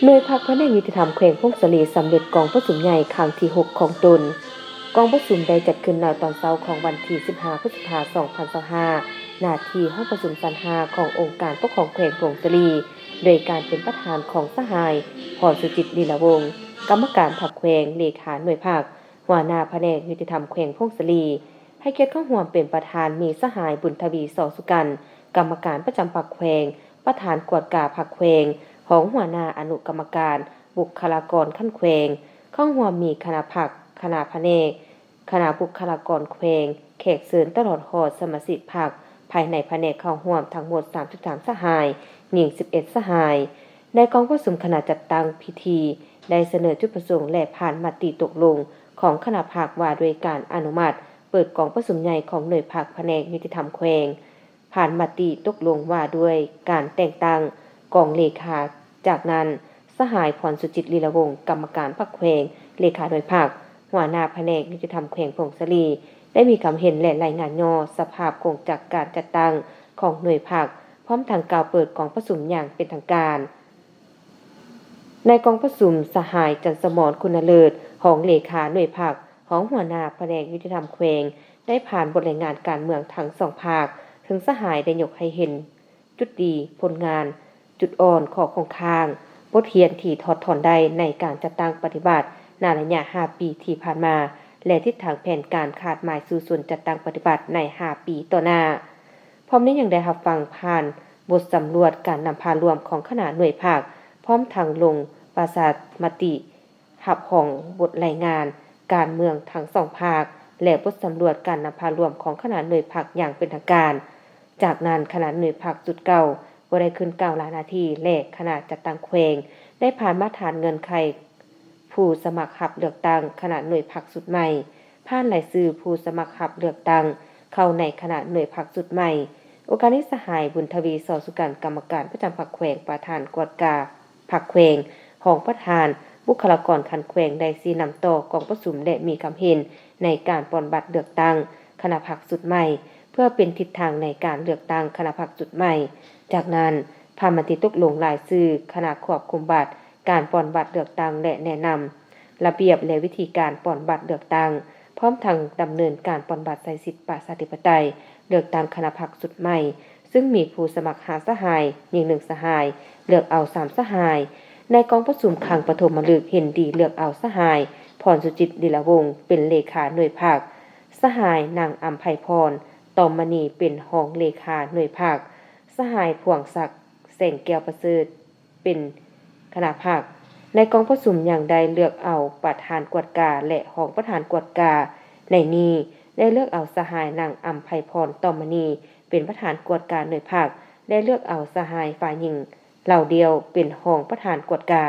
ໜ່ວຍພັກພະແນກຍຸຕິທຳແຂວງຜົ້ງສາລີສຳເລັດກອງປະຊຸມໃຫຍ່ຄັ້ງທີຫົກຂອງຕົນ. ກອງປະຊຸມໄດ້ຈັດຂຶ້ນໃນຕອນເຊົ້າຂອງວັນທີສິບຫ້າ ພຶດສະພາ ສອງພັນຊາວຫ້າ ນະທີ່ຫ້ອງປະຊຸມຊັ້ນຫ້າຂອງອົງການປົກຄອງແຂວງຜົ້ງສາລີ ໂດຍການເປັນປະທານຂອງສະຫາຍ ພອນສຸຈິດ ລີລະວົງ ກຳມະການພັກແຂວງ, ເລຂາໜ່ວຍພັກ, ຫົວໜ້າພະແນກຍຸຕິທຳແຂວງຜົ້ງສາລີ. ໃຫ້ກຽດເຂົ້າຮ່ວມເປັນປະທານມີສະຫາຍ ບຸນທະວີ ສໍສຸກັນ ກຳມະການປະຈຳພັກແຂວງ, ປະທານກວດກາພັກແຂວງ, ຮອງຫົວໜ້າອະນຸກຳມະການ, ບຸກຄະລາກອນຂັ້ນແຂວງ. ເຂົ້າຮ່ວມມີຄະນະພັກ, ຄະນະພະແນກ, ຄະນະບຸກຄະລາກອນແຂວງ, ແຂກເຊີນຕະຫຼອດຮອດສະມາຊິກພັກພາຍໃນພະແນກເຂົ້າຮ່ວມທັງໝົດສາມສິບສາມສະຫາຍ, ຍິງສິບເອັດສະຫາຍ. ໃນກອງປະຊຸມຄະນະຈັດຕັ້ງພິທີໄດ້ສະເໜີຈຸດປະສົງ ແລະ ຜ່ານມະຕິຕົກລົງຂອງຄະນະພັກວ່າດ້ວຍການອະນຸມັດເປີດກອງປະຊຸມໃຫຍ່ຂອງໜ່ວຍພັກພະແນກຍຸຕິທຳແຂວງ, ຜ່ານມະຕິຕົກລົງວ່າດ້ວຍການແຕ່ງຕັ້ງກອງເລຂາ. ຈາກນັ້ນ, ສະຫາຍ ພອນສຸຈິດ ລີລະວົງ ກຳມະການພັກແຂວງ, ເລຂາໜ່ວຍພັກ, ຫົວໜ້າພະແນກຍຸຕິທຳແຂວງຜົ້ງສາລີ ໄດ້ມີຄຳເຫັນ ແລະ ລາຍງານຫຍໍ້ສະພາບໂຄງຈັກການຈັດຕັ້ງຂອງໜ່ວຍພັກ, ພ້ອມທັງກ່າວເປີດກອງປະຊຸມຢ່າງເປັນທາງການ. ໃນກອງປະຊຸມ, ສະຫາຍ ຈັນສະໝອນ ຄຸນນະເລີດ ຮອງເລຂາໜ່ວຍພັກ, ຮອງຫົວໜ້າພະແນກຍຸຕິທຳແຂວງ ໄດ້ຜ່ານບົດລາຍງານການເມືອງທັງສອງພາກ, ເຊິ່ງສະຫາຍໄດ້ຍົກໃຫ້ເຫັນຈຸດດີ, ຜົນງານ, ຈຸດອ່ອນ, ຂໍ້ຄົງຄ້າງ, ບົດຮຽນທີ່ຖອດຖອນໄດ້ໃນການຈັດຕັ້ງປະຕິບັດໃນໄລຍະຫ້າປີທີ່ຜ່ານມາ ແລະ ທິດທາງແຜນການຄາດໝາຍສູ້ຊົນຈັດຕັ້ງປະຕິບັດໃນຫ້າປີຕໍ່ໜ້າ. ພ້ອມນີ້ຍັງໄດ້ຮັບຟັງຜ່ານບົດສຳຫຼວດການນຳພາລວມຂອງຄະນະໜ່ວຍພັກ, ພ້ອມທັງລົງປະຊາມະຕິຮັບຮອງບົດລາຍງານການເມືອງທັງສອງພາກ ແລະ ບົດສຳຫຼວດການນຳພາລວມຂອງຄະນະໜ່ວຍພັກຢ່າງເປັນທາງການ. ຈາກນັ້ນ, ຄະນະໜ່ວຍພັກຊຸດເກົ່າກໍໄດ້ຂຶ້ນກ່າວລາໜ້າທີ່ ແລະ ຄະນະຈັດຕັ້ງແຂວງໄດ້ຜ່ານມາດຕະຖານເງື່ອນໄຂຜູ້ສະໝັກຮັບເລືອກຕັ້ງຄະນະໜ່ວຍພັກຊຸດໃໝ່, ຜ່ານລາຍຊື່ຜູ້ສະໝັກຮັບເລືອກຕັ້ງເຂົ້າໃນຄະນະໜ່ວຍພັກຊຸດໃໝ່. ໂອກາດນີ້, ສະຫາຍ ບຸນທະວີ ສໍສຸກັນ ກຳມະການປະຈຳພັກແຂວງ, ປະທານກວດກາພັກແຂວງ, ຮອງປະທານບຸກຄະລາກອນຂັ້ນແຂວງ ໄດ້ຊີ້ນຳຕໍ່ກອງປະຊຸມ ແລະ ມີຄຳເຫັນໃນການປ່ອນບັດເລືອກຕັ້ງຄະນະພັກຊຸດໃໝ່ ເພື່ອເປັນທິດທາງໃນການເລືອກຕັ້ງຄະນະພັກຊຸດໃໝ່. ຈາກນັ້ນ, ຜ່ານມະຕິຕົກລົງລາຍຊື່ຄະນະຄວບຄຸມບັດ, ການປ່ອນບັດເລືອກຕັ້ງ ແລະ ແນະນຳລະບຽບ ແລະ ວິທີການປ່ອນບັດເລືອກຕັ້ງ, ພ້ອມທັງດຳເນີນການປ່ອນບັດໃຊ້ສິດປະຊາທິປະໄຕເລືອກຕັ້ງຄະນະພັກຊຸດໃໝ່, ເຊິ່ງມີຜູ້ສະໝັກຫ້າສະຫາຍ, ຍິງໜຶ່ງສະຫາຍ, ເລືອກເອົາສາມສະຫາຍ. ໃນກອງປະຊຸມຄັ້ງປະຖົມມະລຶກເຫັນດີເລືອກເອົາສະຫາຍ ພອນສຸຈິດ ລີລະວົງ ເປັນເລຂາໜ່ວຍພັກ, ສະຫາຍ ນາງ ອຳໄພພອນ ຕອມມະນີ ເປັນຮອງເລຂາໜ່ວຍພັກ, ສະຫາຍ ພວງສັກ ແສງແກ້ວປະເສີດ ເປັນຄະນະພັກ. ໃນກອງປະຊຸມຍັງໄດ້ເລືອກເອົາປະທານກວດກາ ແລະ ຮອງປະທານກວດກາ. ໃນນີ້ໄດ້ເລືອກເອົາສະຫາຍ ນາງ ອຳໄພພອນ ຕອມມະນີ ເປັນປະທານກວດກາໜ່ວຍພັກ ແລະ ເລືອກເອົາສະຫາຍ ຝ່າຍຍິງ ເຫຼົ່າດຽວ ເປັນຮອງປະທານກວດກາ.